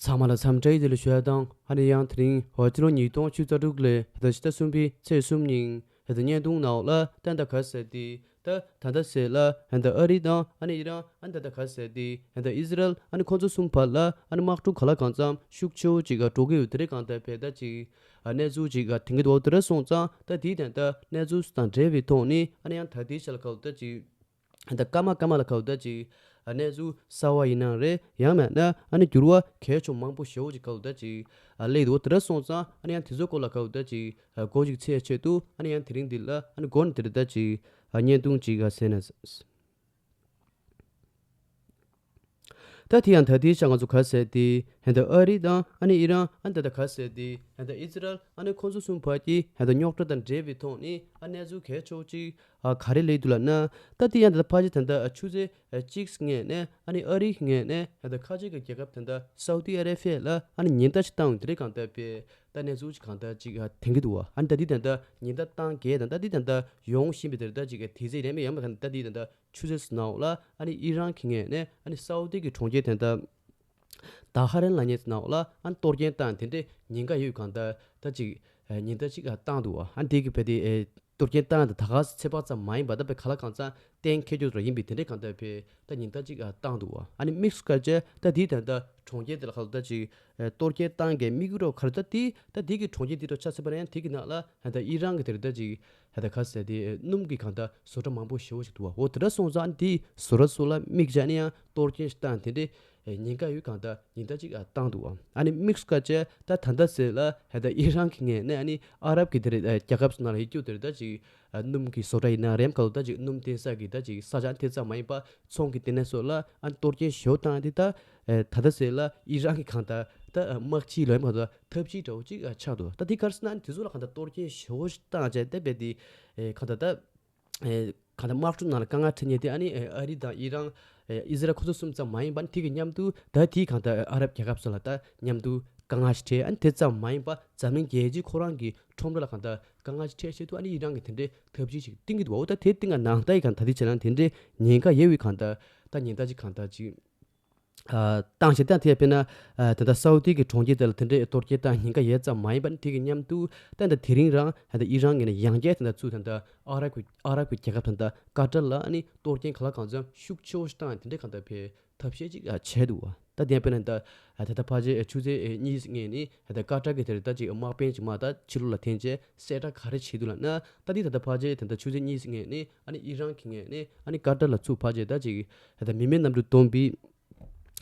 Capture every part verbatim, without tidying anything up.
ཚང་མ་ལ་འཚམས་འདྲི་ཡི་དེ་ལ་ཞུ་ཡ་དང་ཨ་ནི་ཡང་དེ་རིང་ཧོ་ཕྱི་ལོ་ཉིས་སྟོང་བཅུ་རྩ་དྲུག་ལས་ཧེ་ད་ཕྱི་ཟླ་གསུམ་པའི་ཚེས་གསུམ་ཉིན་ཧེ་ད་བརྙན་ཐུང་ནང་ལ་ཏན་ཏན་ག་ཟེར་ཏེ། ད་ད་ལྟ་ཟེར་ལ་ཧེ་ད་ཨ་རི་དང་ཨ་ནི་ཨི་རན་ཨ་ནི་ད་ལྟ་ག་ཟེར་ཏེ་ཧེ་ད་ཨི་ཟི་རལ་ཨ་ནི་ཁོང་ཚོ་གསུམ་བར་ལ་ཨ་ནི་དམག་འཁྲུག་ག་ལ་གང་འཚམ་ཤུགས་ཆེ་བོ་ཅིག་འགྲོ་གི་ཡོད། དེ་རིང་གང་ལྟར་བས་ད་ཅིག་གནས་ཚུལ་ཅིག་དེང་གི་འདུག་དེ་རེད་སོང་ཙང་ད་དེའི་དོན་དག་གནས་ཚུལ་དང་འབྲེལ་བའི་ཐོག་ནས་ཨ་ནི་ཡང་ད་ལྟའི་ཆ་ལ་ག་ད་ཅིག་ད་སྐར་མ་སྐར་མ་ལ་ག་ད་ཅིག་གནས་ཚུལ་གསར་བ་ཡིན་ན་རེད། ཡང་མེད་ན་ཨ་ནི་འགྱུར་བ་གལ་ཆེ་མང་པོ་ཞེ་བོ་ཅིག་ག་ད་ཅིག་སླེབས་འདུག་དེ་རེད་སོང་ཙང་ཨ་ནི་ཡང་དེ་ཚོའི་སྐོར་ལ་ག་ད་ཅིག་མགོ་ཅིག་ཚོས་ཆེད་དུ་ཨ་ནི་ཡང་དེ་རིང་འདི་ལ་ཨ་ནི་མགོ་ནས་དེ་རེད་ད་ཅིག་བརྙན་ཐུང་ཅིག་ག་ཟེར་ན། ད་དེ་ཡང་ད་ལྟའི་ཆ་ང་ཚོ་ག་ཟེར་ཏེ་ཧེ་ད་ཨ་རི་དང་ཨ་ནི་ཨི་རན་ཨ་ནི་ད་ལྟ་ག་ཟེར་ཏེ་ཧེ་ད་ཨི་ཟི་རལ་ཨ་ནི་ཁོང་ཚོ་གསུམ་བར་གྱི་ཧེ་ད་རྙོག་དྲ་དང་འབྲེལ་བའི་ཐོག་ནས་ཨ་གནས་ཚུལ་གལ་ཆེ་བོ་ཅིག་ཨ་ག་རེ་སླེབས་འདུག་ལབ་ན། ད་དེ་ཡང་ད་ལྟ་ཕལ་ཆེར་ད་ལྟ་ཆུ་ཚོད་གཅིག་ངོས་ནས་ཨ་ནི་ཨ་རི་གི་ངོས་ནས་ཧེ་ད་ཁ་ཆེ་གི་རྒྱལ་ཁབ་ད་ལྟ་སའུ་ཏི་ཨ་རེ་བྷི་ཡ་ལ་ཨ་ནི་ཉེན་བརྡ་ཞིག་བཏང་ཡོད། དེ་རིང་གང་ལྟར་བས་ད་གནས་ཚུལ་ཅིག་གང་ལྟར་ཅིག་ཨ་དེང་གི་འདུག་བ། ཨ་ནི་ད་དེ་ད་ལྟ་ཉེན་བརྡ་བཏང་གས་དང་ད་དེ་ད་ལྟ་ཡོང་བཞིན་པའི་དེ་ད་ཅིག་ཨ་དེ་ཚེ་རེད་མེད་ཡང་མ་གང་ད་དེ་ད་ལྟ་ཆུ་ཚོད་ནང་ལ་ཨ་ནི་ཨི་རན་གྱི་ངོས་ནས་ཨ་ནི་སའུ་ཏི་གི་གྲོང་ཁྱེར་དེ་འདྲ་ད་ཧ་རན་ལབ་མཁན་ནང་ལ་ཨ་ནི་གཏོར་སྐྱོན་བཏང་དེ་འདྲའི་ཉེན་ཁ་ཡོད་གང་ལྟར་ད་ཅིག་ཉེན་བརྡ་ཅིག་བཏང་འདུག་བ། ཨ་ནི་དེ་གི་བས་དེ་གཏོར་སྐྱོན་བཏང་དེ་ད་ག་ཚེ་དཔག་ཙམ་མ་ཡིན་པ་ད་བས་ག་ལ་གང་ཚང་གཏན་འཁེལ་རྒྱུ་ར་ཡིན་པའི་དེ་འདྲའི་གང་ལྟར་བས་ད་ཉེན་བརྡ་ཅིག་བཏང་འདུག་བ། ཨ་ནི་དམིགས་སུ་བཀར་བྱས་ད་དེའི་ད་ལྟ་གྲོང་ཁྱེར་དེ་ལ་ག་ལ་ད་ཅིག་གཏོར་སྐྱོན་བཏང་གི་དམིགས་ཡུལ་རོ་ག་རེ་ད་དེ་ད་དེ་གི་གྲོང་ཁྱེར་དེ་རོ་ཆ་ཚད་པ་ན་ཡང་དེ་གི་ནང་ལ་ད་ཨི་རན་གི་དེ་རེད་ད་ཅིག་ཧ་ད་ཁ་ཟེར་དེ་སྣུམ་གྱི་གང་ལྟར་བཟོ་གྲྭ་མང་པོ་ཞེ་བོ་ཞིག་འདུག་བ། འོ་དེ་འདྲ་སོང་ཙང་ཨ་ནི་དེའི་བཟོ་གྲྭ་སོགས་ལ་དམིགས་བྱས་ནས་ཡང་གཏོར་སྐྱོན་ཞིག་བཏང་དེ་འདྲའི་ཉེན་ཁ་ཡོད་གང་ལྟར་ཉེན་བརྡ་ཅིག་བཏང་འདུག་བ། ཨ་ནི་དམིགས་སུ་བཀར་བྱས་ད་ད་ལྟ་ཟེར་ལ་ཧ་ད་ཨི་རན་གྱི་ངོས་ནས་ཨ་ནི་ཨ་རབ་ཀྱི་དེ་རེད་རྒྱལ་ཁབ་སོགས་ནང་ལ་ཡོད་རྒྱུ་དེ་རེད་ད་ཅིག་སྣུམ་གྱི་བཟོ་གྲྭ་ཡིན་ན་རེམ་ག་ལོ་ད་ཅིག་སྣུམ་བཏོན་ས་གི་ད་ཅིག་ས་ཆ་དེ་ཙམ་མ་ཡིན་པ་ཚོང་གི་ལྟེ་གནས་སོགས་ལ་ཨ་ནི་གཏོར་སྐྱོན་ཞེ་བོ་བཏང་དེ་ད་ད་ལྟ་ཟེར་ལ་ཨི་རན་གྱི་གང་ལྟར་ད་དམག་སྤྱི་ལོ་ཡིན་པ་ད་ཐབས་ཇུས་འདྲ་བོ་ཅིག་ཆགས་འདུག་ད་དེ་ག་རེ་ཟེར་ན་ཨ་ནི་དེ་ཚོ་ལ་གང་ལྟར་གཏོར་སྐྱོན་ཞེ་བོ་ཞིག་བཏང་བྱས་ད་བས་དེ་གང་ལྟར་ད། གང་ལྟར་དམག་འཁྲུག་ནང་ལ་དཀའ་ངལ་འཕྲད་མཁན་དེ་ཨ་ནི་ཨ་རི་དང་ཨི་རན། ཨི་ཟི་རལ་ཁོ་ཚོ་གསུམ་ཙམ་མ་ཡིན་པ་ཨ་ནི་དེ་གི་མཉམ་དུ་ད་དེའི་གང་ལྟར་ཨ་རབ་རྒྱལ་ཁབ་སོགས་ལ་ད་མཉམ་དུ་དཀའ་ངལ་ཞིག་འཕྲད། ཨ་ནི་དེ་ཙམ་མ་ཡིན་པ་འཛམ་གླིང་རྒྱལ་སྤྱིའི་ཁོ་རང་གི་ཁྲོམ་ར་ལ་གང་ལྟར་དཀའ་ངལ་ཞིག་འཕྲད་ཆེད་དུ་ཨ་ནི་ཨི་རན་གྱི་དེ་འདྲའི་ཐབས་ཇུས་ཤིག་བཏིང་གི་འདུག་འོ་ད་དེ་བཏིང་ག་ནང་ལྟ་ཡི་གང་ད་དེ་བྱས་ན་དེ་འདྲའི་ཉེན་ཁ་ཡོད་པའི་གང་ལྟར་ད་ཉེན་བརྡ་ཅིག་གང་ལྟར་ཅིག་བཏང་བྱས་ད་དེ་དཔེར་ན་ད་ལྟ་སའུ་ཏི་གི་གྲོང་ཁྱེར་དེ་ལ་དེ་འདྲའི་གཏོར་སྐྱོན་བཏང་ཉེན་ཁ་ཡོད་ཙམ་མ་ཡིན་པ་ནི་དེ་གི་མཉམ་དུ་ད་ལྟ་དེ་རིང་རང་ད་ལྟ་ཨི་རན་ངོས་ནས་ཡང་བསྐྱར་ད་ལྟ་ཚུར་ད་ལྟ་ཨ་རབ་ཀྱི་ཨ་རབ་ཀྱི་རྒྱལ་ཁབ་ད་ལྟ་ཀ་ཏར་ལ་ཨ་ནི་གཏོར་སྐྱོན་ག་ལ་གང་འཚམ་ཤུགས་ཆེ་བོ་ཞིག་བཏང་དེ་འདྲའི་གང་ལྟར་བས་ཐབས་ཤེས་ཅིག་བྱས་འདུག་བ། ད་དེ་དཔེར་ན་ད་ད་ལྟ་ཕལ་ཆེར་ཆུ་ཚོད་གཉིས་སྔོན་ནས་ད་ལྟ་ཀ་ཏར་གི་དེར་ད་ཅིག་དམག་དཔོན་ཅིག་མ་ད་ཕྱི་ལོགས་ལ་འཐེན་བྱས་གསལ་བསྒྲགས་ག་རེ་བྱས་འདུག་ལབ་ན་ད་འདི་ད་ལྟ་ཕལ་ཆེར་ད་ལྟ་ཆུ་ཚོད་གཉིས་སྔོན་ནས་ཨ་ནི་ཨི་རན་གི་ངོས་ནས་ཨ་ནི་ཀ་ཏར་ལ་ཚུར་ཕལ་ཆེར་ད་ཅིག་ད་ལྟ་མི་མེད་གནམ་གྲུ་བསྡོམས་པའི་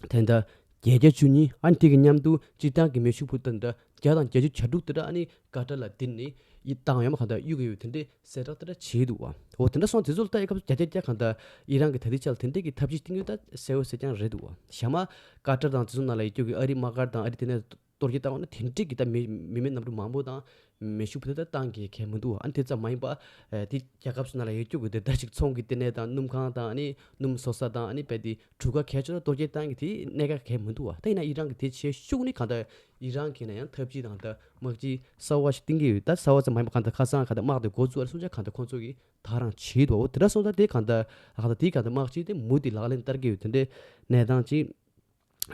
དེ་འདྲ་བརྒྱད་བརྒྱ་བཅུ་གཉིས་ཨ་ནི་དེ་གི་མཉམ་དུ་སྤྱིར་བཏང་གི་མེ་ཤུགས་འཕུར་མདའ་འདྲ་བརྒྱ་དང་བརྒྱད་ཅུ་གྱ་དྲུག་དེ་འདྲ་ཨ་ནི་ཀ་ཏར་ལ་བསྡུས་ནས་ཡིད་བཏང་ཡོད་མ་གང་ལྟར་གཡུག་གི་ཡོད་དེ་འདྲའི་གསལ་བསྒྲགས་དེ་འདྲ་བྱས་འདུག་བ། འོ་དེ་འདྲ་སོང་དེ་ཚོ་ལ་ད་ཨེ་སྐབས་སུ་བརྒྱ་ཆ་བརྒྱ་གང་ལྟར་ཨི་རན་གི་ད་ལྟའི་ཆ་ལ་དེ་འདྲའི་གི་ཐབས་ཇུས་བཏིང་ཡོད་ད་གསལ་བོ་གསལ་རྐྱང་རེད་འདུག་བ། ཞྭ་དམར་ཀ་ཏར་དང་དེ་ཚོ་ནང་ལ་ཡོད་རྒྱུ་གི་ཨ་རི་དམག་སྒར་དང་ཨ་རི་དེ་ནས་གཏོར་སྐྱོན་བཏང་བ་ན་དེ་འདྲའི་གི་ད་མི་མི་མེད་གནམ་གྲུ་མང་པོ་དང་མེ་ཤུགས་འཕུར་མདའ་ད་བཏང་གི་གལ་མི་འདུག་བ། ཨ་ནི་དེ་ཙམ་མ་ཡིན་པ་དེ་རྒྱལ་ཁབ་སོགས་ནང་ལ་ཡོད་རྒྱུ་གི་དེ་ད་ཅིག་ཚོང་གི་ལྟེ་གནས་དང་སྣུམ་ཁང་དང་ཨ་ནི་སྣུམ་བཟོ་ས་དང་ཨ་ནི་དཔེ་དེ་གྲུ་ཁ་གལ་ཆེ་ན་གཏོར་སྐྱོན་བཏང་གི་དེ་གནད་འགག་གལ་མི་འདུག་བ། ད་ཡིན་ན་ཨི་རན་གི་དེ་བྱེད་ཤུགས་ནི་གང་ལྟར་ཨི་རན་གི་ན་ཡང་ཐབས་ཇུས་དང་ད་དམག་སྤྱི་གསར་བ་ཞིག་བཏིང་གི་ཡོད། ད་གསར་བ་ཙམ་མ་ཡིན་པ་གང་ལྟར་ཁ་སང་གང་ལྟར་དམག་དེ་འགོ་བཙུགས་ཨ་སུམ་ཆ་གང་ལྟར་ཁོང་ཚོ་གིས་ད་རང་བྱེད་འདུག་འོ་དེ་འདྲ་སོང་ཙང་དེ་གང་ལྟར་ཨ་གང་ལྟར་དེ་གང་ལྟར་དམག་སྤྱི་དེ་མུ་མཐུད་ལག་ལེན་བསྟར་གི་ཡོད་དེ་འདྲའི་གནས་སྟངས་ཅིག་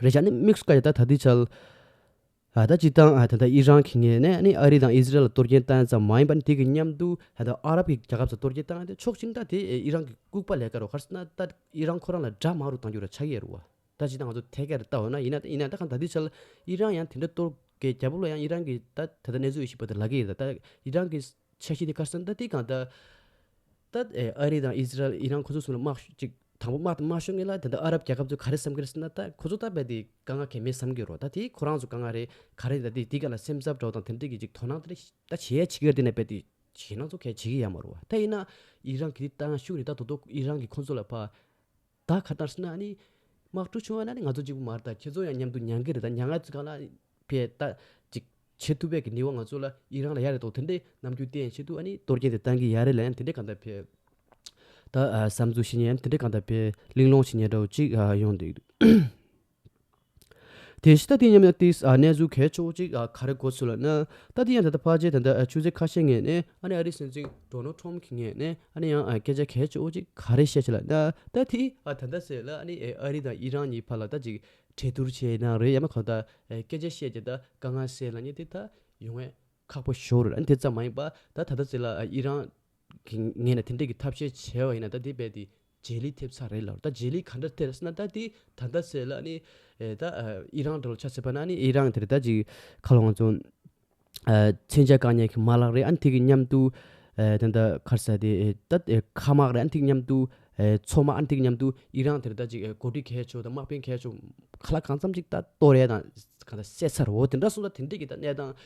རེད་ཤག་ནི་དམིགས་སུ་བཀར་ཡ་ད་ད་ལྟའི་ཆར་ཨ་ད་སྤྱིར་བཏང་ཨ་ད་ལྟ་ཨི་རན་གྱི་ངོས་ནས་ནི་ཨ་རི་དང་ཨི་ཟི་རལ་ལ་གཏོར་སྐྱོན་བཏང་ཙམ་མ་ཡིན་པ་ནི་དེ་གི་མཉམ་དུ་ཨ་ད་ཨ་རབ་ཀྱི་རྒྱལ་ཁབ་ཚོ་གཏོར་སྐྱོན་བཏང་ཡ་དེ་ཕྱོགས་གཅིག་ནས་ད་དེ་ཨི་རན་གྱི་ལྐུགས་པ་ལས་ཀ་རོ་ག་རེ་ཟེར་ན་ད་ཨི་རན་ཁོ་རང་ལ་དགྲ་མང་རུ་གཏང་རྒྱུ་ར་ཆགས་ཀྱི་ཡོད་རེད་བ། ད་སྤྱིར་བཏང་ང་ཚོ་ཐད་ཀར་ལྟ་འོ་ན་ཡིན་ན་ཡིན་ན་ད་གང་ད་ལྟའི་ཆར་ཨི་རན་ཡང་དེ་འདྲ་གཏོར་གི་རྒྱལ་པོ་ལ་ཡང་ཨི་རན་གྱི་ད་ད་ལྟ་གནས་ཚུལ་ཡོད་ཤེས་པ་དེ་ལབ་ཀྱི་ཡོད། ད་ད་ཨི་རན་གྱི་འཆར་གཞི་དེ་ག་རེ་ཟེར་ན་ད་དེ་གང་ད། ད་ཨེ་ཨ་རི་དང་ཨི་ཟི་རལ་ཨི་རན་ཁོ་ཚོ་གསུམ་ལ་དམག་ཅིག་དང་པོ་དམག་དེ་མ་ཤོར་སྔོན་ལ་ད་ལྟ་ཨ་རབ་རྒྱལ་ཁབ་ཚོས་ག་རེ་བསམ་གི་རེད་ཟེར་ན། ད་ཁོ་ཚོ་ད་རྦད་དེ་དཀའ་ངལ་གང་མེད་བསམ་གི་རེད། ད་དེ་ཁོ་རང་ཚོ་དཀའ་ངལ་རེད་ག་རེ་རེད། ད་དེ་དེ་ག་ལ་སེམས་འཚབ་འདྲ་བོ་དང་དེ་འདྲ་གི་ཅིག་དོ་སྣང་དེ་འདྲ་ད་བྱེད་ཡ་བྱེད་ཀྱི་ཡོད་དེ་ནས་རྦད་དེ་ཞེད་སྣང་ཚོ་གས་བྱེད་ཀྱི་ཡོད་མ་རེད་བ། ད་ཡིན་ན་ཨི་རན་གྱི་དེ་ལྟ་ན་ཤུགས་རེད། ད་དོ་དོ་ཨི་རན་གྱི་ཁོ་ཚོ་ལ་ཕ་ད་ག་ལྟར་ཟེར་ན་ཨ་ནི་དམག་འཁྲུག་བྱུང་བ་ན་ནི་ང་ཚོ་གཅིག་པུ་མ་རེད། ད་ཁྱེད་ཚོ་ཡང་མཉམ་དུ་མྱངས་ཀྱི་རེད། ད་མྱ་ངན་ཚོ་གང་ལ་ཕེ་ད་ཅིག་བྱེད་ཐུབ་པའི་གི་ནུས་པ་ང་ཚོ་ལ་ཨི་རན་ལ་ཡོད་རེད་དོ། དེ་འདྲའི་རྣམ་འགྱུར་བསྟན་ཆེད་དུ་ཨ་ནི་གཏོར་སྐྱོན་དེ་བཏང་གི་ཡོད་རེད་ལབ་ཡང་དེ་འདྲའི་གང་ལྟར་ཕེ་ད་ཨ་བསམ་ཚུལ་བཤད་མཁན་ཡང་དེ་འདྲའི་གང་ལྟར་ཕེ་གླེང་སློང་བྱེད་མཁན་འདྲ་བོ་ཅིག་ཨ་ཡོང་བསྡད་འདུག་དེ་བཞིན་ད་དེ་མཉམ་ཡང་ཏིས་ཨ་གནས་ཚུལ་གལ་ཆེ་བོ་ཅིག་ཨ་ག་རེ་གོ་ཚུལ་ལབ་ན། ད་དེ་ཡང་ད་ལྟ་ཕལ་ཆེར་ད་ལྟ་ཨ་ཆུ་ཚོད་ཁ་ཤས་སྔོན་ནས་ཨ་ནི་ཨ་རིའི་སྲིད་འཛིན་ཌོ་ནལ་ཊམ་གྱིས་སྔོན་ནས་ཨ་ནི་ཡང་ཨ་སྐད་ཆ་གལ་ཆེ་བོ་ཅིག་ག་རེ་བཤད་ཅིག་ལབ་ན། ད་དེ་ཨ་ད་ལྟ་ཟེར་ལ་ཨ་ནི་ཨ་རི་དང་ཨི་རན་གཉིས་བར་ལ་ད་ཅིག་གྲོས་བསྡུར་བྱས་ན་རེད། ཡང་མིན་གང་ལྟར་ཨ་སྐད་ཆ་བཤད་ཀྱི་ད་དཀའ་ངལ་སེལ་ལབ་མཁན་དེ་ད་ཡོང་བས་ཁག་པོ་ཞེ་པོ་རེད། ཨ་ནི་དེ་ཙམ་མ་ཡིན་པ་ད་ད་ལྟ་ཟེར་ལ་ཨ་ཨི་རན་གྱི་ངོས་ནས་དེ་འདྲས་ཀྱི་ཐབས་ཤེས་བྱས་པ་ཡིན་ན་ད་དེ་རྦད་དེ་བརྗེ་ལེན་ཐེབས་ཚར་རེད་ལབ། ད་བརྗེ་ལེན་ག་འདྲ་ཐེབས་ཟེར་ན། ད་དེ་ད་ལྟ་ཟེར་ལ་ཨ་ནི་ཨེ་ད་ཨ་ཨི་རན་འདྲ་ལ་ཆ་བཞག་པ་ན་ཨ་ནི་ཨི་རན་དེར་ད་ཅིག་ཁ་ལོ་ང་ཚོ་ཨ་མཚོན་ཆ་བཀག་ཉར་གྱི་མ་ལག་རེད། ཨ་ནི་དེ་གི་མཉམ་དུ་ཨེ་ད་ད་ག་རེ་ཟེར་དེ་ཨེ་ད་ཨེ་མཁའ་དམག་རེད། ཨ་ནི་དེ་གི་མཉམ་དུ་ཨེ་མཚོ་དམག་ཨ་ནི་དེ་གི་མཉམ་དུ་ཨི་རན་དེར་ད་ཅིག་ཨེ་འགོ་ཁྲིད་གལ་ཆེ་བོ་དང་དམག་དཔོན་གལ་ཆེ་བོ་ག་ལ་གང་འཚམ་ཅིག་ད་གཏོར་ཡས་དང་གང་ལྟར་བསད་ཚར་འོ་དེ་འདྲ་སོང་ཙང་དེ་འདྲས་ཀྱི་ད་གནས་སྟངས་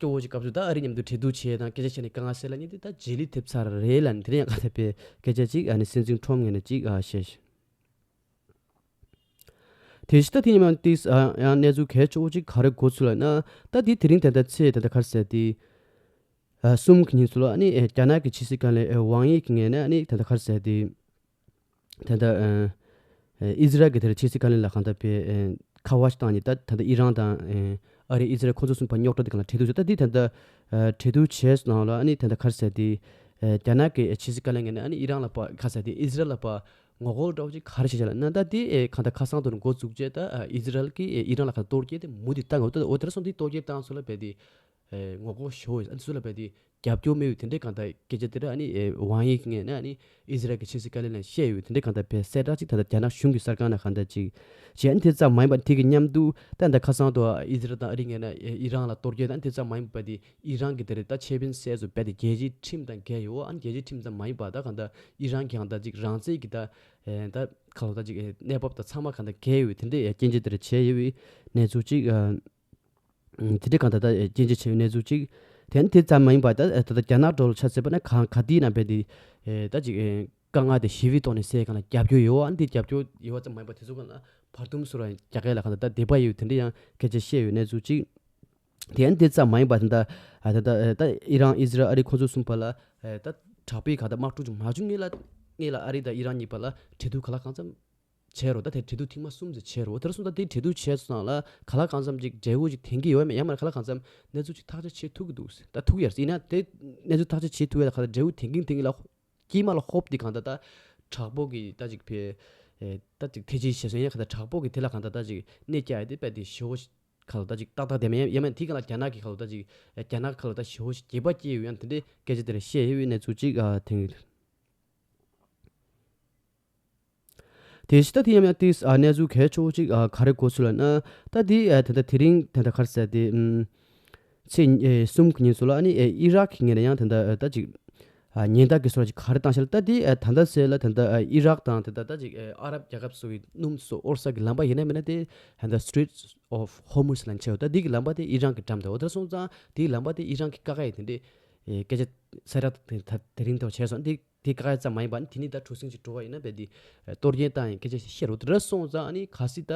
སྐྱོ་བོ་ཅིག་སྐབས་སུ་ད་ཨ་རི་མཉམ་དུ་གྲོས་བསྡུར་བྱས་དང་སྐད་ཆ་བཤད་ནས་དཀའ་ངལ་སེལ་ལབ་མཁན་དེ་ད་བརྗེ་ལེན་ཐེབས་ཚར་རེད་ལབ་ནས་དེ་རིང་ཡང་ག་ད་པའི་སྐད་ཆ་ཅིག་ཨ་ནི་སྲིད་འཛིན་ཊམ་ངོས་ནས་ཅིག་ཨ་བཤད་ཤག་དེ་བཞིན་ད་དེ་ཉིན་མ་ཏིས་ཨ་ཡང་གནས་ཚུལ་གལ་ཆེ་བོ་ཅིག་ག་རེ་གོ་ཚུལ་ལབ་ན། ད་དེ་དེ་རིང་ད་ལྟ་ཚེས་ད་ལྟ་ག་རེ་ཟེར་དེ་ཨ་གསུམ་གྱི་ཉིན་ཚུལ་ལ་ཨ་ནི་ཨེ་རྒྱ་ནག་གི་ཕྱི་སྲིད་བཀའ་བློན་ཨེ་ཝང་དབྱི་གི་ངོས་ནས་ཨ་ནི་ད་ལྟ་ག་རེ་ཟེར་དེ། ད་ལྟ་ཨ་ཨ་ཨི་ཟི་རལ་གྱི་དེར་ཕྱི་སྲིད་བཀའ་བློན་ལ་གང་ལྟར་པའི་ཨ་ཁ་པར་ཞིག་བཏང་ནས་ད་ད་ལྟ་ཨི་རན་དང་ཨ་ཨ་རི་ཨི་ཟི་རལ་ཁོ་ཚོ་གསུམ་བར་རྙོག་དྲ་དེ་གང་ལ་གྲོས་བསྡུར་བྱས། ད་འདི་ད་ལྟ་ཨ་གྲོས་བསྡུར་བྱས་ནང་ལ་ཨ་ནི་ད་ལྟ་ག་རེ་ཟེར་དེ་ཨ་རྒྱ་ནག་གི་ཕྱི་སྲིད་བཀའ་བློན་ངོས་ནས་ཨ་ནི་ཨི་རན་ལ་ཕར་ག་རེ་ཟེར་དེ་ཨི་ཟི་རལ་ལ་ཕར་ངོ་རྒོལ་འདྲ་བོ་ཅིག་ག་རེ་བྱས་བྱས་ལབ་ན། ད་འདི་ཨེ་གང་ལྟར་ཁ་སང་དུ་འགོ་བཙུགས་བྱས་ད་ཨ་ཨི་ཟི་རལ་གྱིས་ཨེ་ཨི་རན་ལ་ག་གཏོར་རྒྱག་དེ་མུ་མཐུད་བཏང་ཡོད། ད་འོ་དེ་འདྲ་སོང་དུས་གཏོར་རྒྱག་བཏང་སོང་ལ་རྦད་དེ་ཨེ་ངོ་རྒོལ་ཞེ་པོ་ཡོད། ཨ་ནི་སུ་ལ་རྦད་དེ་རྒྱབ་སྐྱོར་མེད་པའི་དེ་འདྲའི་གང་ལྟར་སྐད་ཆ་དེ་འདྲ་ཨ་ནི་ཨེ་ཝང་དབྱི་གི་ངོས་ནས་ཨ་ནི་ཨི་ཟི་རལ་གྱི་ཕྱི་སྲིད་བཀའ་བློན་ལ་བཤད་ཡོད། དེ་འདྲའི་གང་ལྟར་བྱས་གསལ་བསྒྲགས་ཅིག་ད་ལྟ་རྒྱ་ནག་གཞུང་གི་གསར་ཁང་ནས་གང་ལྟར་ཅིག་བྱས། ཨ་ནི་དེ་ཙམ་མ་ཡིན་པར་དེ་གི་མཉམ་དུ་ད་ལྟ་ཁ་སང་དུ་ཨི་ཟི་རལ་དང་ཨ་རི་ངོས་ནས་ཨི་རན་ལ་གཏོར་རྒྱག་དང་དེ་ཙམ་མ་ཡིན་པར་དེ་ཨི་རན་གྱི་དེ་རེད་ད་ཆེད་ཕན་སེལ་སུ་རྦད་དེ་རྒྱལ་སྤྱིའི་ཁྲིམས་དང་འགལ་ཡོད། ཨ་ནི་རྒྱལ་སྤྱིའི་ཁྲིམས་ཙམ་མ་ཡིན་པར་ད་གང་ལྟར་ཨི་རན་གྱི་གང་ལྟར་ཅིག་རང་བཙན་གྱི་ད་ཨེ་ད་ཁ་ལོ་ད་ཅིག་ཨེ་གནས་བབ་དང་ཚང་མ་གང་ལྟར་འགལ་ཡོད། དེ་འདྲའི་ཨེ་སྐྱོན་བརྗོད་དེ་རེད་བྱས་ཡོད་པའི་གནས་ཚུལ་ཅིག་ཨ། དེ་འདྲའི་གང་ལྟར་ད་སྐྱོན་བརྗོད་བྱས་པའི་གནས་ཚུལ་ཅིག་དེ་ནི་དེ་ཙམ་མ་ཡིན་པར་ད་ད་ལྟ་རྒྱ་ནག་འགྲོ་ལ་ཆ་མཚོན་པ་ན་ག་ག་དུས་ཡིན་ན་རྦད་དེ་ད་ཅིག་དཀའ་ངལ་དེ་ཞི་བའི་ཐོག་ནས་སེལ་གང་ལ་རྒྱབ་སྐྱོར་ཡོད། ཨ་ནི་དེ་རྒྱབ་སྐྱོར་ཡོད་པ་ཙམ་མ་ཡིན་པར་དེ་ཚོ་གང་ལ་བར་འདུམ་སོ་ར་རྒྱག་ག་ལ་གང་ལྟར་ད་དད་པ་ཡོད་དེ་འདྲ་ཡང་སྐད་ཆ་བཤད་ཡོད་གནས་ཚུལ་ཅིག་དེ་ནི་དེ་ཙམ་མ་ཡིན་པར་ད་ལྟ་ད་ལྟ་ད་ཨི་རན་ཨི་ཟི་རལ་ཨ་རི་ཁོ་ཚོ་གསུམ་བར་ལ་ད་དྲག་པོའི་གང་ལྟར་དམག་འཁྲུག་ཅིག་མ་བྱུང་སྔོན་ལ་སྔོན་ལ་ཨ་རི་དང་ཨི་རན་གཉིས་བར་ལ་གྲོས་བསྡུར་གང་ལ་གང་འཚམ་བྱས་རོགས། ད་དེ་གྲོས་བསྡུར་ཐེངས་མ་གསུམ་ཙམ་བྱས་རོགས། དེ་སོང་ཙང་དེ་གྲོས་བསྡུར་བྱས་སོང་ཙང་ལ་ག་ལ་གང་འཚམ་ཅིག་འབྲས་བུ་ཅིག་ཐོན་གྱི་ཡོད་མེད། ཡང་མིན་ན་ག་ལ་གང་འཚམ་གནས་ཚུལ་ཅིག་ཐག་གཅོད་བྱེད་ཐུབ་ཀྱི་འདུག་ད་ཐུབ་ཀྱི་ཡོད་རེད། ཡིན་ན་དེ་གནས་ཚུལ་ཐག་གཅོད་བྱེད་ཐུབ་ཡ་ད་ག་ལ་འབྲས་བུ་ཐོན་གྱིན་ཐོན་གྱིན་ལ་དཀྱིལ་མ་ལ་ཧོབ་དེ་གང་ལྟར་ད་དྲག་པོ་གི་ད་ཅིག་ཕེ་ད་ཅིག་ཐེ་ཇི་ཞེས་སོང་ཡ་གང་ལྟར་དྲག་པོ་གི་དེ་ལ་གང་ལྟར་ད་ཅིག་གནས་བསྐྱལ་ཡ་དེ་རྦད་དེ་ཞེ་པོ་ག་ལ་ད་ཅིག་ཏག་ཏག་དེ་མེད། ཡང་མིན་དེ་གང་ལ་རྒྱ་ནག་གི་ག་ལ་ད་ཅིག་རྒྱ་ནག་ག་ལ་ད་ཞེ་པོ་ཞིག་སྐྱེད་པ་སྐྱེས་ཡོད་ཡང་དེ་འདྲའི་སྐད་ཆ་དེ་རེ་བཤད་ཡོད་པའི་གནས་ཚུལ་ཅིག་ཐོན་ཡོད། དེ་བཞིན་ད་དེ་ཡང་ཡང་ཏིས་ཨ་གནས་ཚུལ་གལ་ཆེ་བོ་ཅིག་ཨ་ག་རེ་གོ་ཚུལ་ལབ་ན། ད་དེ་ཨ་ད་ལྟ་དེ་རིང་ད་ལྟ་ག་རེ་ཟེར་དེ་ཨམ་ཚེས་ཨེ་གསུམ་གྱི་ཉིན་སུ་ལ་ཨ་ནི་ཨེ་ཨི་རག་གི་ངོས་ནས་ཡང་ད་ལྟ་ཨ་ད་ཅིག་ཨ་ཉེན་བརྡ་གི་སོ་ཅིག་ག་རེ་བཏང་ཤག་ལ། ད་དེ་ཨ་ད་ལྟ་ཟེར་ལ་ད་ལྟ་ཨ་ཨི་རག་དང་ད་ལྟ་ད་ཅིག་ཨེ་ཨ་རབ་རྒྱལ་ཁབ་སོ་གི་སྣུམ་སོ་ཨོར་ས་གི་ལམ་པ་ཡིན་ན་མིན་ན་དེ་ད་ལྟ་Strait of Hormuz ལབ་ཆེ་བ། ད་དེ་གི་ལམ་པ་དེ་ཨི་རན་གི་འགྲམ་དུ་འོ་ད་སོང་ཙང་དེ་གི་ལམ་པ་དེ་ཨི་རན་གི་ཀ་ཁ་ཡི་དེ་འདྲས་ཨེ་སྐད་ཆ་གསལ་བསྒྲགས་དེ་ད་དེ་རིང་ཐོག་བྱས་སོང་། དེ་དེ་ཀ་ཁ་ཙམ་མ་ཡིན་པ་ནི་དེ་ནི་ད་གྲུ་གཟིངས་ཅིག་འགྲོ་བ་ཡིན་ན་རྦད་དེ་གཏོར་སྐྱོན་བཏང་ཡིན་སྐད་ཆ་ཞིག་བཤད་རོགས། དེ་འདྲ་སོང་ཙང་ཨ་ནི་གལ་སྲིད་ད་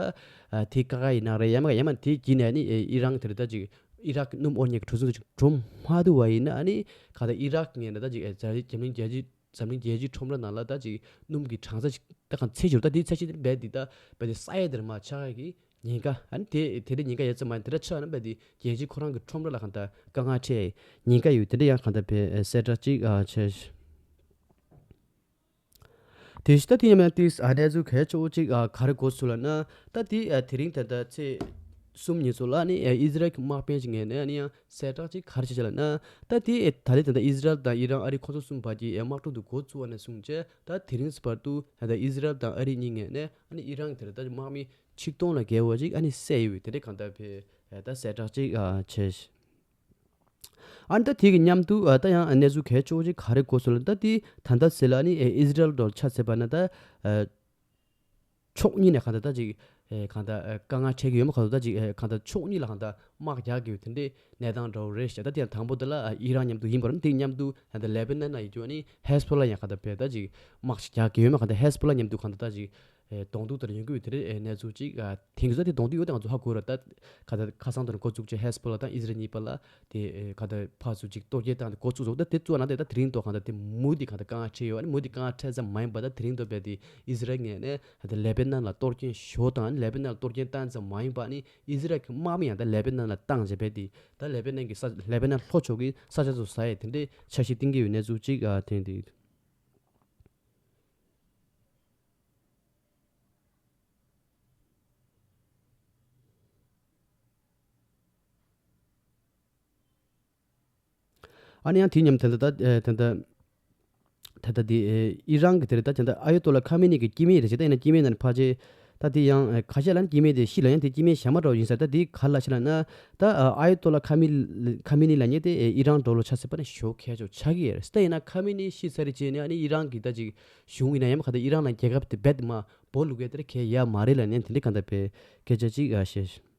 དེ་ཀ་ཁ་ཡིན་ན་རེད། ཡང་མ་ཡང་མ་དེ་བགྱིས་ནས་ཨ་ནི་ཨི་རན་དེར་ད་ཅིག་ཨི་རག་གི་སྣུམ་དབོར་མཁན་གྱི་གྲུ་གཟིངས་ཅིག་འགྲོ་མ་ཐུབ་པ་ཡིན་ན་ཨ་ནི་ག་ད་ཨི་རག་ངོས་ནས་ད་ཅིག་ཨེ་འཛམ་གླིང་འཛམ་གླིང་རྒྱལ་སྤྱི་འཛམ་གླིང་རྒྱལ་སྤྱིའི་ཁྲོམ་ར་ནང་ལ་ད་ཅིག་སྣུམ་གྱི་གྲངས་ཚད་ཅིག་ད་གང་ཚད་ཅིག་རེད། ད་དེ་ཚད་ཅིག་དེ་རྦད་དེ་ད་རྦད་དེ་ས་ཡ་དེར་མ་ཆགས་ཀྱི་ཉེན་ཁ་ཨ་ནི་དེ་དེ་འདྲའི་ཉེན་ཁ་ཡོད་ཙམ་མ་ཡིན་དེ་འདྲ་ཆགས་ན་རྦད་དེ་རྒྱལ་སྤྱིའི་ཁོ་རང་གི་ཁྲོམ་ར་ལ་གང་ལྟར་དཀའ་ངལ་འཕྲད་ཉེན་ཁ་ཡོད། དེ་འདྲ་ཡང་གང་ལྟར་བས་གསལ་བསྒྲགས་ཅིག་ཨ་བྱས། དེ་བཞིན་ད་དེ་ཡང་མིན་ཏིས་ཨ་གནས་ཚུལ་གལ་ཆེ་བོ་ཅིག་ཨ་ག་རེ་གོ་ཚུལ་ལབ་ན། ད་དེ་ཨ་དེ་རིང་ད་ལྟ་ཚེས་གསུམ་ཉིན་སུ་ལ་ནི་ཨ་ཨི་ཟི་རལ་གྱི་དམག་དཔོན་ཅིག་ངོས་ནས་ཨ་ནི་ཡང་གསལ་བསྒྲགས་ཅིག་ག་རེ་བྱས་ལབ་ན། ད་དེ་ཨ་ད་རེས་ད་ལྟ་ཨི་ཟི་རལ་དང་ཨི་རན་ཨ་རི་ཁོ་ཚོ་གསུམ་བར་གྱི་ཨ་དམག་འཁྲུག་དུ་འགོ་བཙུགས་པ་ནས་བཟུང་བྱས་ད་དེ་རིང་བར་དུ་ད་ལྟ་ཨི་ཟི་རལ་དང་ཨ་རི་གཉིས་ངོས་ནས་ཨ་ནི་ཨི་རན་དེར་ད་དམག་མི་ཆིག་སྟོང་ལ་བརྒལ་བ་ཅིག་ཨ་ནི་བསད་ཡོད་པའི་དེ་འདྲའི་གང་ལྟར་བའི་ད་གསལ་བསྒྲགས་ཅིག་ཨ་བྱས། ཨ་ནི་ད་དེ་གི་མཉམ་དུ་ཨ་ད་ཡང་གནས་ཚུལ་གལ་ཆེ་བོ་ཅིག་ག་རེ་གོ་སོང་ལབ་ན། ད་དེ་ད་ལྟ་ཟེར་ལ་ཨ་ནི་ཨེ་ཨི་ཟི་རལ་དང་ཆ་བཞག་པ་ན་ད་ཨ་ཕྱོགས་གཉིས་ནས་གང་ལྟར་ད་ཅིག་ཨེ་གང་ལྟར་ཨ་དཀའ་ངལ་འཕྲད་ཀྱི་ཡོད་མ་གང་ལྟར་ད་ཅིག་ཨེ་གང་ལྟར་ཕྱོགས་གཉིས་ལ་གང་ལྟར་དམག་རྒྱག་གི་ཡོད་དེ་འདྲའི་གནས་སྟངས་འདྲ་བོ་རེད་ཤག་ད་དེ་ཡང་དང་པོ་དེ་ལ་ཨ་ཨི་རན་མཉམ་དུ་ཡིན་པ་རེད། དེ་མཉམ་དུ་ད་ལྟ་ལེ་བྷ་ནན་ན་ཡོད་རྒྱུ་ཨ་ནི་ཧེ་ཟ་བྷོ་ལ་ཡང་གང་ལྟར་བས་ད་ཅིག་དམག་ཅིག་རྒྱག་གི་ཡོད་མ་གང་ལྟར་ཧེ་ཟ་བྷོ་ལ་མཉམ་དུ་གང་ལྟར་ད་ཅིག་ ཨེ་གདོང་ཐུག་དེར་ཡོང་གི་ཡོད། དེ་རེད། ཨེ་གནས་ཚུལ་ཅིག་ཨ་ཐེངས་ས་དེ་གདོང་ཐུག་ཡོད་དེ་ང་ཚོ་ཧ་གོ་ར། ད་ཁ་ད་ཁ་སང་དེར་འགོ་བཙུགས་བྱས་ཧེ་སི་བྷོ་ལ་དང་ཨི་སི་རལ་གཉིས་བར་ལ་དེ་ཨེ་ཁ་ད་ཕར་ཚུར་ཅིག་གཏོར་སྐྱོན་བཏང་དེ་འགོ་བཙུགས་སོང་། ད་དེ་བཙུགས་ན་དེ་ད་དེ་རིང་ཐོག་གང་ད་དེ་མུ་མཐུད་གང་ད་དཀའ་ངལ་འཕྲད་ཡོད། ཨ་ནི་མུ་མཐུད་དཀའ་ངལ་འཕྲད་ཙམ་མ་ཡིན་པ་ད་དེ་རིང་ཐོག་བས་དེ་ཨི་སི་རལ་ངོས་ནས་ད་དེ་ལེ་པེ་ནན་ལ་གཏོར་སྐྱོན་ཞུ་བ་དང་ཨ་ནི་ལེ་པེ་ནན་ལ་གཏོར་སྐྱོན་བཏང་ཙམ་མ་ཡིན་པ་ཨ་ནི་ཨི་སི་རལ་གྱི་དམག་མི་ཡང་ད་ལེ་པེ་ནན་ལ་བཏང་བྱས་པས་དེ་ད་ལེ་པེ་ནན་གྱི་ས་ལེ་པེ་ནན་ལྷོ་ཕྱོགས་ཀྱི་ས་ཆ་ཚོ་ཟ་ཡས་དེ་འདྲའི་འཆར་གཞི་བཏིང་གི་ཡོད་གནས་ཚུལ་ཅིག་ཨ་ཐེངས་དེ། ཨ་ནི་ཡང་དེ་མཉམ་དེ་འདྲ་ད་ཨེ་དེ་འདྲ་ད་ལྟ་དེ་ཨེ་ཨི་རན་གྱི་དེ་རེད། ད་དེ་འདྲ་ཨ་ཡོ་ཏོ་ལ་ཁ་མེ་ནི་གི་སྐྱེ་དམན་རེད་ཅེ། ད་ཡིན་ན་སྐྱེ་དམན་ནང་ཕལ་ཆེར་ད་དེ་ཡང་ཨེ་ཁ་ཤས་ལ་ནི་སྐྱེ་དམན་དེ་ཤི་ལ་ཡང་དེ་སྐྱེ་དམན་ཞན་མ་འདྲ་བོ་ཡིན་ས། ད་དེ་ག་ལ་ཤི་ལ་ན་ད་ཨ་ཡོ་ཏོ་ལ་ཁ་མེ་ཁ་མེ་ནི་ལ་ཉེ་དེ་ཨེ་ཨི་རན་འགྲོ་ལོ་ཆ་སྲིད་པ་ནི་ཞོ་ཁས་ཆོག་ཆགས་ཀྱི་ཡོད་རེད། ད་ཡིན་ན་ཁ་མེ་ནི་ཤི་ཚར་རེད་ཅེ་ནི་ཨ་ནི་ཨི་རན་གྱི་ད་ཅིག་གཞུང་ཡིན་ན་ཡང་མ་ག་ད་ཨི་རན་ལ་རྒྱལ་ཁབ་དེ་རྦད་དེ་མ་སྦོ་ལུག་གེ་དེ་རེད་ཁས་ཡ་མ་རེད་ལ་ནི་དེ་འདྲ་གང་ད་པའི་སྐད་ཆ་ཅིག་ཨ་བཤད།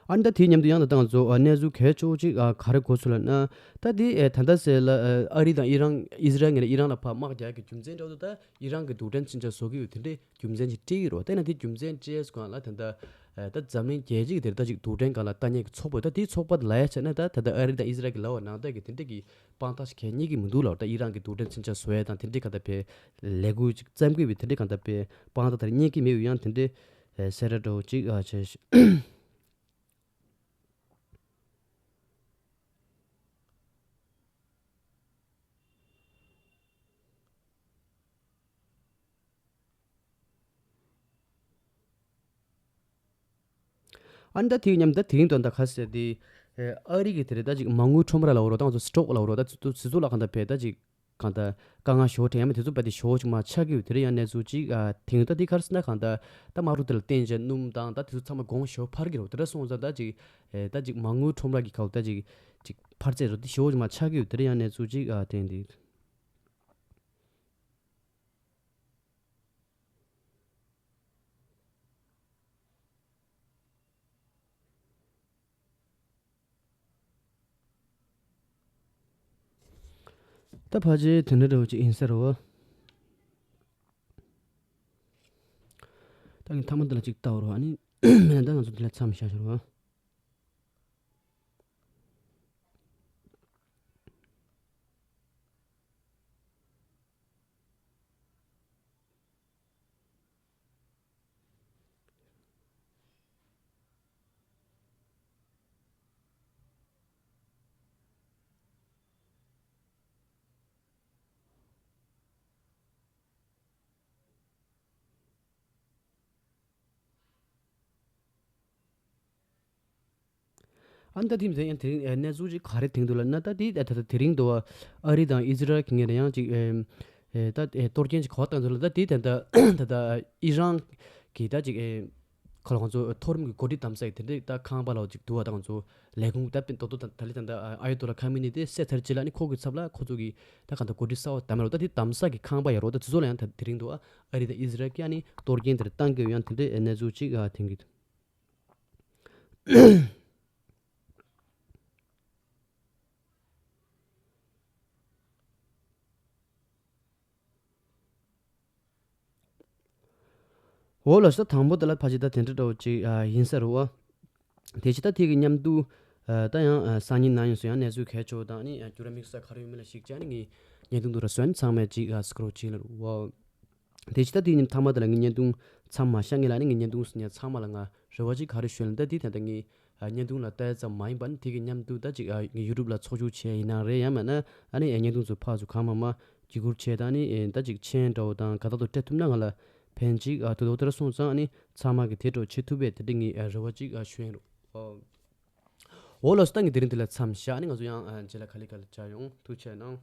ཨ་ནི་ད་དེའི་མཉམ་དུ་ཡང་ད་ལྟ་ང་ཚོ་ཨ་གནས་ཚུལ་གལ་ཆེ་བོ་ཅིག་ཨ་ག་རེ་གོ་ཚུལ་ལ་ན། ད་དེ་ཨེ་ད་ལྟ་ཟེར་ལ་ཨ་ཨ་རི་དང་ཨི་རན་ཨི་སི་རལ་ངོས་ནས་ཨི་རན་ལ་ཕར་དམག་རྒྱག་གི་རྒྱུ་མཚན་འདྲ་བོ་ད་ཨི་རན་གྱི་རྡུལ་ཕྲན་མཚོན་ཆ་བཟོ་གི་ཡོད་དེ་འདྲའི་རྒྱུ་མཚན་ཅིག་སྤྲད་ཀྱི་རེད། དེ་ན་དེ་རྒྱུ་མཚན་སྤྲད་སྒང་ལ་ད་ལྟ་ཨེ་ད་འཛམ་གླིང་རྒྱལ་སྤྱི་གི་དེར་ད་ཅིག་རྡུལ་ཕྲན་སྒང་ལ་ལྟ་མཁན་གྱི་ཚོགས་པ་ད་དེའི་ཚོགས་པ་ལ་ཡ་བྱས་ན་ད་ད་ལྟ་ཨ་རི་དང་ཨི་སི་རལ་གྱི་ལབ་པ་ནང་ལྟར་གྱི་དེ་འདྲ་གི་དཔང་རྟགས་ཤིག་གང་རྙེད་ཀྱི་མི་འདུག་ལབ། ད་ཨི་རན་གྱི་རྡུལ་ཕྲན་མཚོན་ཆ་བཟོ་ཡས་དང་དེ་འདྲའི་གང་ལྟར་བའི་ལས་འགུལ་ཅིག་བརྩམས་དགོས་པའི་དེ་འདྲའི་གང་ལྟར་བའི་དཔང་རྟགས་དེར་རྙེད་ཀྱི་མེད་པའི་ཡང་དེ་འདྲའི་ཨེ་གསལ་བསྒྲགས་འདྲ་བོ་ཅིག་ཨ་བྱས་ཤིང་། ཨ་ནི་ད་དེའི་མཉམ་ད་དེ་རིང་དོན་དག་ག་ཟེར་དེ། ཨ་རི་གི་དེ་རེད། ད་ཅིག་མ་དངུལ་ཁྲོམ་ར་ལ་འོ་རོ་ད་ང་ཚོ་སི་ཊོག་ལ་འོ་རོ་ད་ཚོ་ཚོ་ལ་གང་ལྟར་བས་ད་ཅིག་གང་ལྟར་དཀའ་ངལ་ཞོ་དྲན་ཡ་མ་དེ་ཚོ་བས་དེ་ཞོ་ཅིག་མ་ཆགས་ཀྱི་ཡོད་དེ་རེད། ཡང་གནས་ཚུལ་ཅིག་ཨ་དེང་ད་དེ་གར་སེ་ན་གང་ལྟར་ད་དམག་འཁྲུག་དེ་ལ་བརྟེན་བྱས་སྣུམ་དང་ད་དེ་ཚོ་ཚང་མ་གོང་ཞོ་འཕར་གྱི་རེད། དེ་འདྲ་སོང་ཙང་ད་ཅིག་ཨེ་ད་ཅིག་མ་དངུལ་ཁྲོམ་ར་གི་ཁ་ལ་ད་ཅིག་ཅིག་འཕར་ཚད་རེད། དེ་ཞོ་ཅིག་མ་ཆགས་ཀྱི་ཡོད་དེ་རེད། ཡང་གནས་ཚུལ་ཅིག་ཨ་དེ་འདི། ད་ཕལ་ཆེར་དེ་འདྲ་འདྲ་བོ་ཅིག་ཡིན་ས་རེད་བ། ད་ངས་མཐའ་མ་འདི་ལ་ཅིག་ལྟ་བར་བ་ནི་མེད་ན་ད་ང་ཚོ་འདི་ལ་མཚམས་བཞག་ཤོར་བ། ཨ་ནི་ད་དེ་མཚན་ཡང་དེ་རིང་གནས་ཚུལ་ཅིག་ག་རེ་དེང་དུ་ལ་ན་ད་དེ་ད་ད་དེ་རིང་དུ་ཨ་རི་དང་ཨི་ཛི་རལ་གི་ངོས་ནས་ཡང་ཅིག་ད་གཏོར་སྐྱོན་ཅིག་གོ་བཏང་དུ་ལ་ད་དེ་ད་ད་ད་ད་ཨི་རན་གི་ད་ཅིག་ཁོ་ལ་ཁོང་ཚོ་མཐོ་རིམ་གྱི་འགོ་ཁྲིད་དམ་ཟབ་དེ་འདྲའི་ད་ཁང་པ་ལ་ཅིག་འདུག་བ། ད་ང་ཚོ་ལས་ཁུངས་ད་པིན་ཏོག་ཏོ་ད་ད་ལི་ད་ད་ཨ་ཡོ་ཏོ་ལ་ཁ་མི་ནི་དེ་སད་ཚར་ཅི་ལ་ནི་ཁོ་གི་ཚབ་ལ་ཁོ་ཚོ་གི་ད་གང་ད་འགོ་ཁྲིད་གསར་བ་དམ་རོ་ད་དེ་དམ་ཟབ་གི་ཁང་པ་ཡ་རོ་ད་དེ་ཚོ་ལ་ཡང་ད་དེ་རིང་འདུག་བ། ཨ་རི་དང་ཨི་ཟི་རལ་གྱི་ཨ་ནི་གཏོར་སྐྱོན་དེར་བཏང་གི་ཡང་དེ་འདྲའི་གནས་ཚུལ་ཅིག་ཨ་དེང་གི། འོ་ལགས་སོ། དང་པོ་དེ་ལ་ཕལ་ཆེར་ད་དེ་འདྲ་འདྲ་བོ་ཅིག་ཨ་ཡིན་ས་རེད་བ། དེ་ཕྱི་ད་དེ་གི་མཉམ་དུ་ཨ་ད་ཡང་ཨ་སང་ཉིན་གནངས་ཉིན་སུ་ཡང་གནས་ཚུལ་གལ་ཆེ་བ་དང་ནི་ཨ་འགྱུར་བ་དམིགས་བསལ་ག་རེ་ཡོད་མེད་ལ་གཞིགས་བྱས་ནི་ངས་བརྙན་ཐུང་དུ་ར་སོན་ཚང་མས་ཅིག་ཨ་སི་ཀྲོལ་བྱེད་ལ་རུ་བ། དེ་ཕྱི་ད་དེ་ཉིན་མཐའ་མ་དེ་ལ་ངས་བརྙན་ཐུང་མཚམས་མ་བཞག་ངེས་ལ་ནི་ངས་བརྙན་ཐུང་ངས་ཚང་མ་ལ་ང་རེ་བ་ཅིག་ག་རེ་ཞུ་ལ་ད་དེ་ད་ལྟ་ངས་ཨ་བརྙན་ཐུང་ལ་ལྟ་ཙམ་མ་ཡིན་པ་ནི་དེ་གི་མཉམ་དུ་ད་ཅིག་ཨ་ངས་ཡུ་ཊུབ་ལ་ཚོགས་ཞུགས་བྱས་ཡིན་ནའང་རེད། ཡང་མིན་ན་ཨ་ནི་ཨ་བརྙན་ཐུང་ཚོ་ཕར་ཚུར་གང་མང་མང་བརྒྱུད་སྐུར་བྱས་དང་ནི་ཨེ་ད་ཅིག་མཆན་འདྲ་བོ་དང་ག་ད་དུ་སྤྲད་ཐུབ་ན་ང་ལ་ཕན་ཅིག་ཨ་ཐུག་དོ་དེ་ར་སོང་ཙང་ཨ་ནི་ཚང་མ་གི་དེ་འདྲ་བྱེད་ཐུབ་པས་དེ་འདྲ་ངས་ཨ་རེ་བ་ཅིག་ཨ་ཞུ་ཡིན་རུ། འོ་ལགས་སོ། ད་ངས་དེ་རིང་འདི་ལ་མཚམས་བཞག་ཨ་ནི་ང་ཚོ་ཡང་ཨ་རྗེས་ལ་ག་ལེ་ག་ལེ་བྱ་ཡོང་། ཐུགས་རྗེ་གནང་།